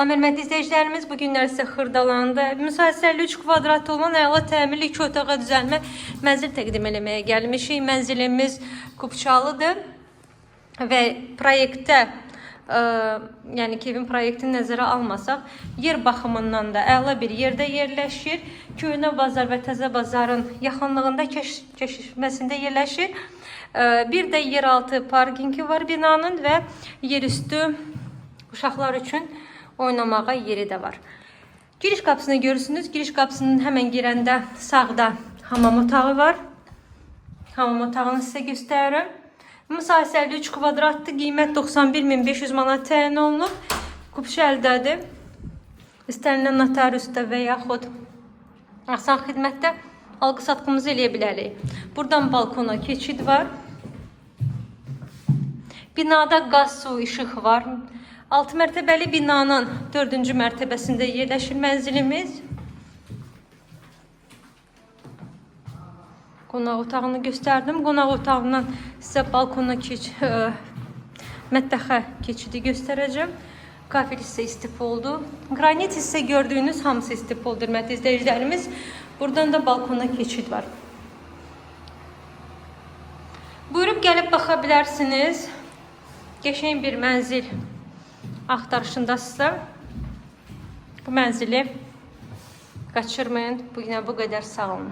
Salam hörmətli izləyicilərimiz, bu günlər sizə Xırdalanda müsaitlikli 3 kvadrat olan əla təmirli 2 otağa düzəlmə mənzil təqdim eləməyə gəlmişik. Mənzilimiz Kupçalıdır və proyektdə yəni ki, evin proyektini nəzərə almasaq, yer baxımından da əla bir yerdə yerləşir. Köhnə bazar və təzə bazarın yaxınlığında kəşfməsində yerləşir. Bir də yeraltı parkingi var binanın və yerüstü uşaqlar üçün oynamağa yeri də var. Giriş qapısını görürsünüz. Giriş qapısının həmən girəndə sağda hamam otağı var. Hamam otağını sizə göstərirəm. Müsaitlikli 3 kvadratdır. Qiymət 91.500 manat təyin olunub. Kupçu əldədir. İstənilən notariusda və yaxud asan xidmətdə alqı-satqımızı eləyə bilərik. Buradan balkona keçid var. Binada qaz, su, işıq var. 6 mərtəbəli binanın 4-cü mərtəbəsində yerləşir mənzilimiz. Qonaq otağını göstərdim. Qonaq otağından sizə balkona mətbəxə keçidi göstərəcəm. Kafel hissə istif oldu. Qranit hissə gördüyünüz hamısı istif oldu, hörmətli izləyicilərimiz. Buradan da balkona keçid var. Buyurub gəlib baxa bilərsiniz. Qəşəng bir mənzil axtarışındasınızsa bu mənzili qaçırmayın. Bugünə bu qədər, sağ olun.